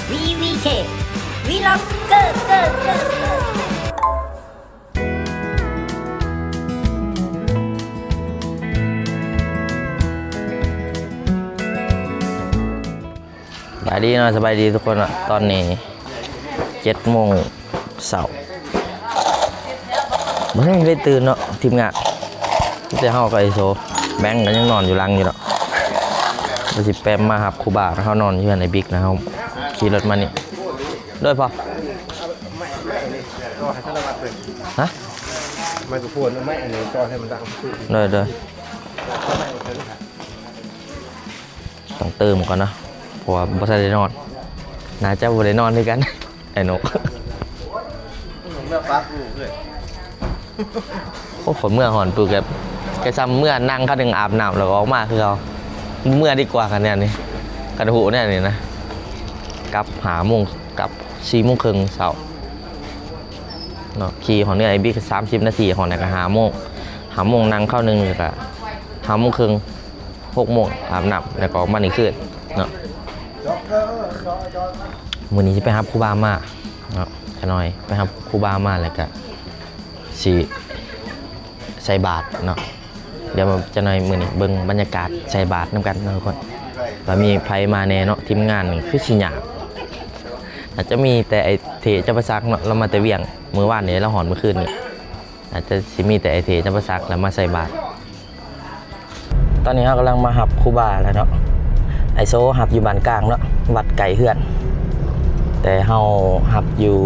ວີວີເຄ ວີລັອກເກີ ເກີ ເກີ ເກີ. ສະບາຍດີເນາະ ສະບາຍດີທຸກຄົນເນາະ ຕອນນີ້ເຈັດໂມງເຊົ້າ ບໍ່ທັນໄດ້ຕື່ນເນາະທີມງານ ມີແຕ່ເຮົາກັບໄອໂຊ ແບງກະຍັງນອນຢູ່ຫຼັງຢູ່ເນາະ ວ່າຊິໄປມາຮັບຄູບາ ເຮົານອນຢູ່ເຮືອນໄອບິກນະ ເຮົາຂີ່ລົດມານີ້ ໂດຍພໍ່ ຮະ ໄມໂຄຣໂຟນ ເອົາໄມອັນນີ້ຕໍ່ໃຫ້ມັນດັງ ໂດຍ ໂດຍ. ຕ້ອງຕື່ມກ່ອນເນາະ ເພາະວ່າບໍ່ທັນໄດ້ນອນ ໜ້າຈະບໍ່ໄດ້ນອນຄືກັນ ໄອ້ນົກ ເມືອປາກລູກເອີຍ ໂອ້ ຂ້ອຍເມືອຮອດປຸບ ແບບ ກະຊ່ຳເມືອນັ່ງຄາວໜຶ່ງອາບນ້ຳ ແລ້ວກໍອອກມາຄືເກົ່າ ເມືອດີກວ່າ ຄັນແນວນີ້ ຄັນຮູ້ແນວນີ້ນະ ກັບຫ້າໂມງ ກັບສີ່ໂມງເຄິ່ງເຊົ້າເນາະ ຂີ່ຮອດເຮືອນໄອບິກສາມສິບນາທີ ຮອດແລ້ວກໍຫ້າໂມງ ຫ້າໂມງນັ່ງຄາວໜຶ່ງ ແລ້ວກໍຫ້າໂມງເຄິ່ງ ຫົກໂມງອາບນ້ຳ ແລ້ວກໍອອກມານີ້ຄືນເນາະ ມື້ນີ້ຊິໄປຮັບຄູບາມາເນາະ ຂະນ້ອຍໄປຮັບຄູບາມາ ແລ້ວກະຊິໃສ່ບາດເນາະ ດຽວຈັກໜ່ອຍມື້ນີ້ເບິ່ງບັນຍາກາດໃສ່ບາດນຳກັນເນາະທຸກຄົນ ວ່າມີໃຜມາແດ່ເນາະ ທີມງານນີ້ຄືຊິຍາກ ອາດຈະມີແຕ່ໄອ້ເທ ຈຳປາສັກເນາະ ລາວມາແຕ່ວຽງ ມື້ວານນີ້ລາວຮອດມື້ຄືນນີ້ ອາດຈະຊິມີແຕ່ໄອ້ເທ ຈຳປາສັກ ແລ້ວມາໃສ່ບາດ. ຕອນນີ້ເຮົາກຳລັງມາຮັບຄູບາແລ້ວເນາະ ໄອໂຊຮັບຢູ່ບ້ານກາງເນາະ ວັດໃກ້ເຮືອນ ແຕ່ເຮົາຮັບຢູ່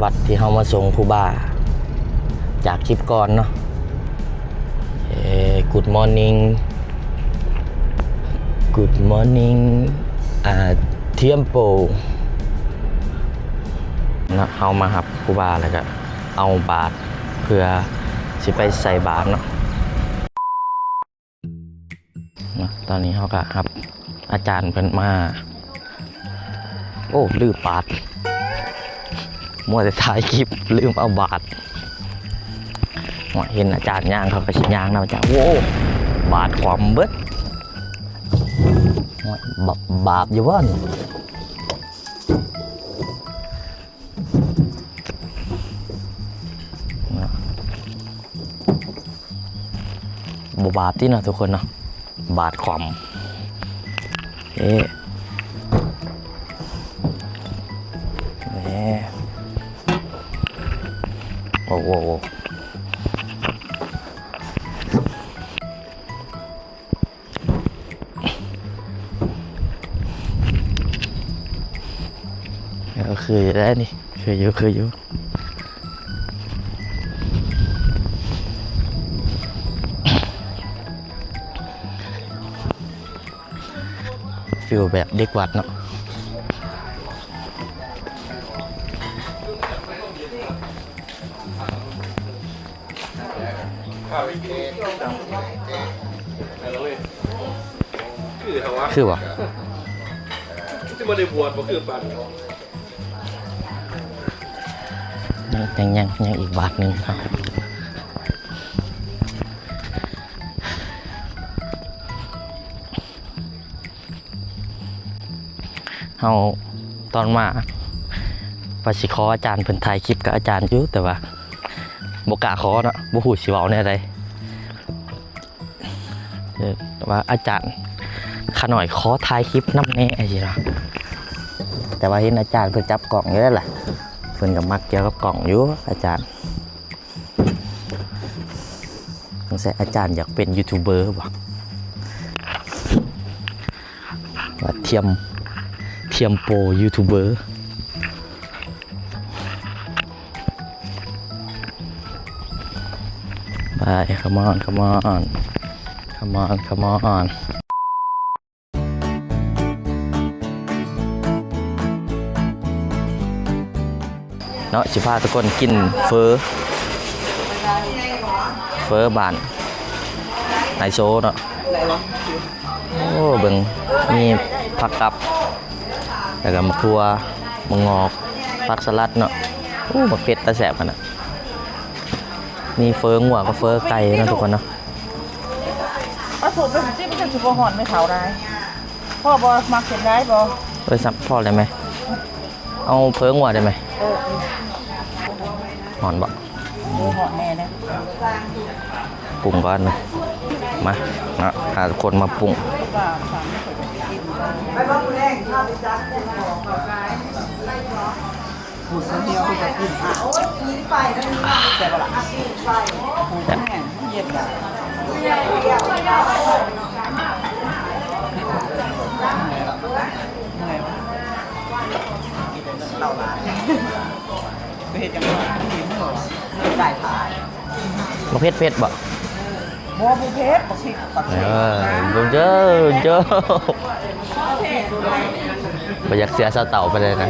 ວັດທີ່ເຮົາມາສົ່ງຄູບາຈາກຄລິບກ່ອນເນາະ. ເອີ Good morning Good morning ອາ Tiempo ເນາະ ເຮົາມາຮັບຄູບາ ແລ້ວກະເອົາບາດ ເພື່ອຊິໄປໃສ່ບາດເນາະ ເນາະ ຕອນນີ້ເຮົາກະຮັບອາຈານເພິ່ນມາ ໂອ້ ລືມບາດ ມົວແຕ່ຖ່າຍຄລິບ ລືມເອົາບາດ ໂອ້ຍ ເຫັນອາຈານຍ່າງ ເຂົາກະຊິຍ່າງນຳ ອາຈານ ໂອ້ ບາດຂວ້ຳເບິດ ໂອ້ຍ ບາບ ບາບຢູ່ບໍ່ນີ້? ບໍ່ບາບຕິເນາະທຸກຄົນເນາະ ບາດຂວ້ຳ ເອ ເອ ໂອ້ ໂອ້ ໂອ້. ເອີ ຄືຢູ່ໄດ໋ນີ້ ຄືຢູ່ ຄືຢູ່ ຟີລແບບເດັກວັດເນາະ. ຄືວ່າ ຄືວ່າ ຊິບໍ່ໄດ້ບວດບໍ່ຄືປານ ຍັງ ຍັງ ຍັງ ຍັງອີກບາດໜຶ່ງເນາະ. ເຮົາຕອນມາວ່າຊິຂໍອາຈານເພິ່ນຖ່າຍຄລິບກັບອາຈານຢູ່ ແຕ່ວ່າບໍ່ກ້າຂໍເນາະ ບໍ່ຮູ້ຊິເວົ້າແນວໃດ ເອີ ວ່າອາຈານ ຂ້ານ້ອຍຂໍຖ່າຍຄລິບນຳແດ່ ຈັ່ງຊີ້ນະ ແຕ່ວ່າເຫັນອາຈານເພິ່ນຈັບກ້ອງຢູ່ແລ້ວລະ ເພິ່ນກໍມັກກ່ຽວກັບກ້ອງຢູ່ ອາຈານ. ສົງໄສອາຈານຢາກເປັນຢູທູບເບີບໍ? ວ່າທຽມ ທຽມໂປຢູທູບເບີ. ໄປ ຄຳອອນ ຄຳອອນ ຄຳອອນ ຄຳອອນ. ເນາະ ຊິພາທຸກຄົນກິນເຟີ ເຟີບ້ານນາຍໂຊເນາະ. ໂອ້ ເບິ່ງ ມີຜັກກັບ ແລ້ວກໍໝາກຖົ່ວ ໝາກງອກ ຜັກສະຫຼັດເນາະ. ໂອ້ ໝາກເຜັດ ຕາແຊບຂະໜາດ. ມີເຟີງົວກັບເຟີໄກ່ເນາະທຸກຄົນເນາະ. ປາໂທດ ມັນຊິ ມັນຊິບໍ່ຮ້ອນ ແມ່ເຖົ້າຫຼາຍ. ພໍ່ບໍ່ມັກເສັ້ນຫຼາຍບໍ່? ເອີ ໄປຊ້ຳພໍໄດ້ໄໝ? ເອົາເຜິ້ງວ່າໄດ້ໄໝ? ເອີ ຮ້ອນບໍ່? ເອີ ຮ້ອນແນ່ເດ້. ປຸງກ່ອນນະ. ມາເນາະ ຫາຄົນມາປຸງ. ແຊບບໍ່ລະ? ບໍ່ເຜັດ ເຜັດບໍ່? ບໍ່ ບໍ່ເຜັດ ບັກພິກ ບັກພິກ. ເອີ ເດີ ເດີ ບໍ່ຢາກເສຍສາວເຕົ່າປານໃດນະ.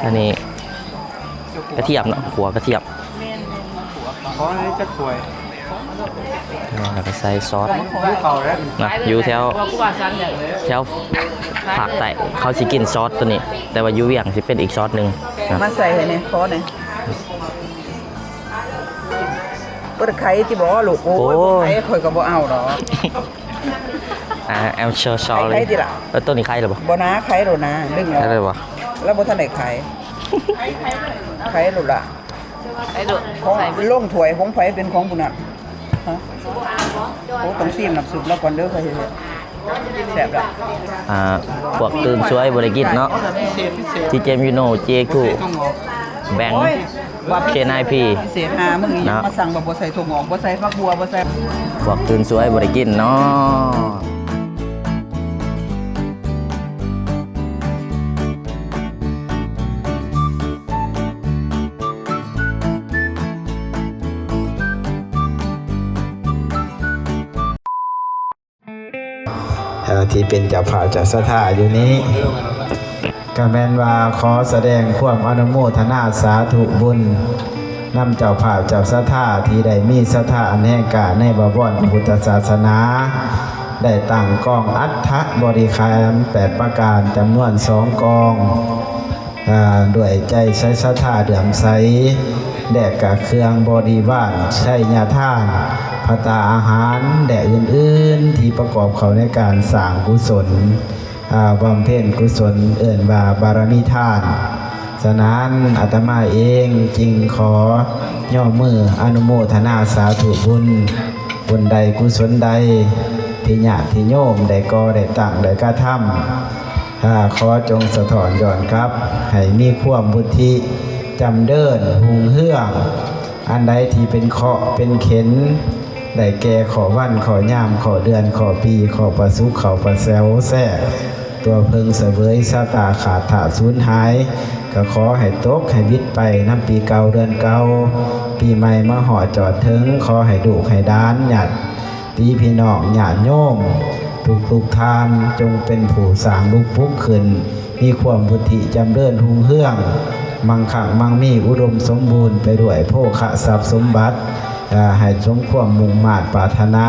ອັນນີ້ກະທຽມເນາະ ຂົ້ວກະທຽມ. ຂໍໃຫ້ຈັກຖ້ວຍ ແລ້ວກະໃສ່ຊອດ ຫິວເຂົ້າແລ້ວ ນະ. ຢູ່ແຖວ ແຖວພາກໃຕ້ເຂົາຊິກິນຊອດໂຕນີ້ ແຕ່ວ່າຢູ່ວຽງຊິເປັນອີກຊອດໜຶ່ງນະ. ມາໃສ່ໃຫ້ແດ່ ຂໍແດ່. ບໍ່ໄດ້ໄຂຕິບໍລູກ? ໂອ້ຍ ໂອ້ຍ ບໍ່ໄຂ ຂ້ອຍກະບໍ່ເອົາດອກ. ອ່າ I'm so sorry. ໄຂຕິລະ? ເອີ ໂຕນີ້ໄຂແລ້ວບໍ່? ບໍ່ນາ ໄຂໂລດນາ ດຶງອອກ ໄຂແລ້ວບໍ່? ລາວບໍ່ທັນໄດ້ໄຂ ໄຂໂລດລະ. ໄປໂລດ ຂອງ ໃສ່ເບິດ ລົງຖ້ວຍຂອງໃຜເປັນຂອງຜູ້ນັ້ນ. ຮະ? ໂອ້ ຕ້ອງຊີມນ້ຳຊຸບລາວກ່ອນເດີ ຄ່ອຍຊິເຮັດ. ແຊບລະ. ອ່າ ພວກຕື່ນສວຍບໍ່ໄດ້ກິນເນາະ ທີເຈ you know ເຈ two ແບງ ເຄ nine P ພິເສດຫາ ມຶງອີ່ຫຍັງ ເນາະ ມາສັ່ງວ່າບໍ່ໃສ່ຖົ່ວງອກ ບໍ່ໃສ່ຜັກບົ່ວ ບໍ່ໃສ່ ພວກຕື່ນສວຍບໍ່ໄດ້ກິນເນາະ. ເອີ ທີ່ເປັນເຈົ້າພາບເຈົ້າສັດທາຢູ່ນີ້ ກະແມ່ນວ່າຂໍສະແດງຄວາມອະນຸໂມທະນາສາທຸບຸນນຳເຈົ້າພາບເຈົ້າສັດທາ ທີ່ໄດ້ມີສັດທາອັນແຮງກ້າໃນບະວອນພະພຸດທະສາສະໜາ ໄດ້ຕັ້ງກອງອັດຖະບໍລິຂານແປດປະການ ຈຳນວນສອງກອງ ອາ ດ້ວຍໃຈໃສສັດທາເຫຼື້ອມໃສ ແລະກະເຄື່ອງບໍລິວານໄຊຍະທານ ພັດຕາອາຫານ ແລະອື່ນໆ ທີ່ປະກອບເຂົ້າໃນການສ້າງກຸສົນ ອາ ບຳເພັນກຸສົນ ເອີ້ນວ່າບາລະມີທານ. ສະນັ້ນ ອາດຕະມາເອງຈຶ່ງຂໍຍົກມືອະນຸໂມທະນາສາທຸບຸນ ບຸນໃດກຸສົນໃດ ທີ່ຍາດຕິໂຍມໄດ້ກໍ່ໄດ້ຕັ້ງໄດ້ກະທຳ ອາ ຂໍຈົ່ງສະທ້ອນຍ້ອນກັບ ໃຫ້ມີຄວາມວຸດທິຈຳເລີນຮຸ່ງເຮືອງ. ອັນໃດທີ່ເປັນເຄາະເປັນເຂັນ ໄດ້ແກ່ເຄາະວັນເຄາະຍາມເຄາະເດືອນເຄາະປີ ເຄາະປະສຸກເຂົ້າປະແຊວແຊກ ຕົວເພິ່ງສະເຫວີຍຊະຕາຂາດທາດສູນຫາຍ ກະຂໍໃຫ້ຕົກໃຫ້ບິດໄປນຳປີເກົ່າເດືອນເກົ່າ ປີໃໝ່ມາຮອດຈອດເຖິງ ຂໍໃຫ້ລູກໃຫ້ຫຼານ ຍາດ ຕິພີ່ນ້ອງຍາດໂຍມທຸກໆທ່ານ ຈົ່ງເປັນຜູ້ສ້າງບຸກປຸກຂຶ້ນ ມີຄວາມວຸດທິຈຳເລີນຮຸ່ງເຮືອງ ມັງຄັງມັງມີ ອຸດົມສົມບູນໄປດ້ວຍໂພຄະຊັບສົມບັດ ເອີ ໃຫ້ສົມຄວາມມຸ່ງມາດປາດຖະໜາ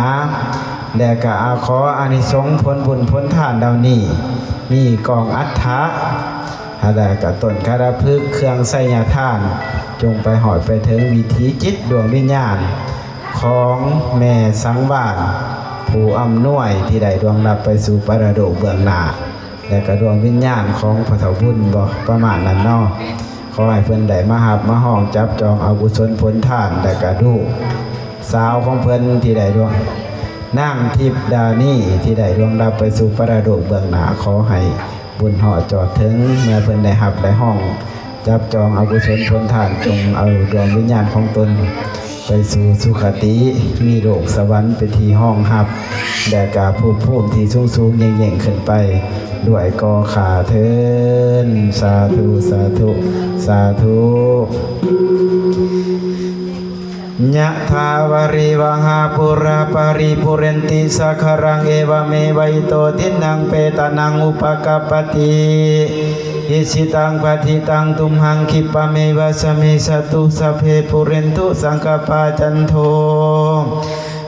ແລະກະອາ ຂໍອານິສົງຜົນບຸນຜົນທານເຫຼົ່ານີ້ ມີກອງອັດຖະ ແລະກະຕົ້ນຄະລະພຶກ ເຄື່ອງໄຊຍະທານ ຈົ່ງໄປຮອດໄປເຖິງວິຖີຈິດດວງວິນຍານ ຂອງແມ່ສັງວານ ຜູ້ອຳນວຍທີ່ໄດ້ລ່ວງລັບໄປສູ່ປະລະດົກເບື້ອງໜ້າ ແລະກະດວງວິນຍານຂອງພໍ່ເຖົ້າບຸນບໍ ປະມານນັ້ນເນາະ. ຂໍໃຫ້ເພິ່ນໄດ້ມາຮັບມາຮອງຈັບຈອງເອົາກຸສົນຜົນທານ ແລະກະລູກສາວຂອງເພິ່ນທີ່ໄດ້ລ່ວງ ນາງທິບດານີ ທີ່ໄດ້ລ່ວງລັບໄປສູ່ປະລະດົກເບື້ອງໜ້າ ຂໍໃຫ້ ບຸນເຫາະຈອດເຖິງ ເມື່ອເພິ່ນໄດ້ຮັບໄດ້ຮອງຈັບຈອງເອົາກຸສົນຜົນທານ ຈົ່ງເອົາດວງວິນຍານຂອງຕົນໄປສູ່ສຸຄະຕິ ມີໂລກສະຫວັນເປັນທີ່ຮອງຮັບ ແລະກະພູມທີ່ສູງໆ ຍິ່ງໆ ຂຶ້ນໄປດ້ວຍກໍຂ້າເທີນ. ສາທຸ ສາທຸ ສາທຸ. ຍະຖາວາຣິວະຫາປູຣາປະລິປູເຣນຕິສາຄາລັງ ເອວະເມວະອິໂຕທິນນັງເປຕານັງອຸປະກັບປະຕິ ອິຊິຕັງປະທິຕັງຕຸມຫັງຂິບປະເມວະສະມິດສະຕຸ ສັບເພປູເຣນຕຸສັງກະປາ ຈັນໂທ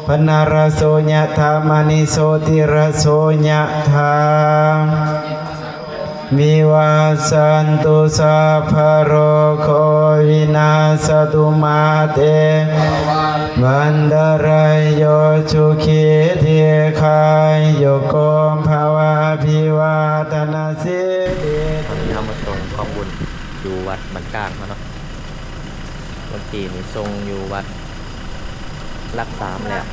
ປະນະລະໂສ ຍະຖາ ມະນີໂຊຕິລະໂສ ຍະຖາ ວິວັດສັນຕຸ ສັບພະໂລໂກວິນາສະຕຸ ມາເຕ ວັນຕະຣາຍໂຍ ສຸຂີ ດີຄາຍຸໂກ ພະວະ ອະພິວາທະນະສີລິສ ຕອນນີ້ເຮົາມາສົ່ງກອງບຸນຢູ່ວັດບ້ານກາງເຮົາເນາະ. ເມື່ອກີ້ນີ້ສົ່ງຢູ່ວັດຫຼັກສາມແລ້ວ.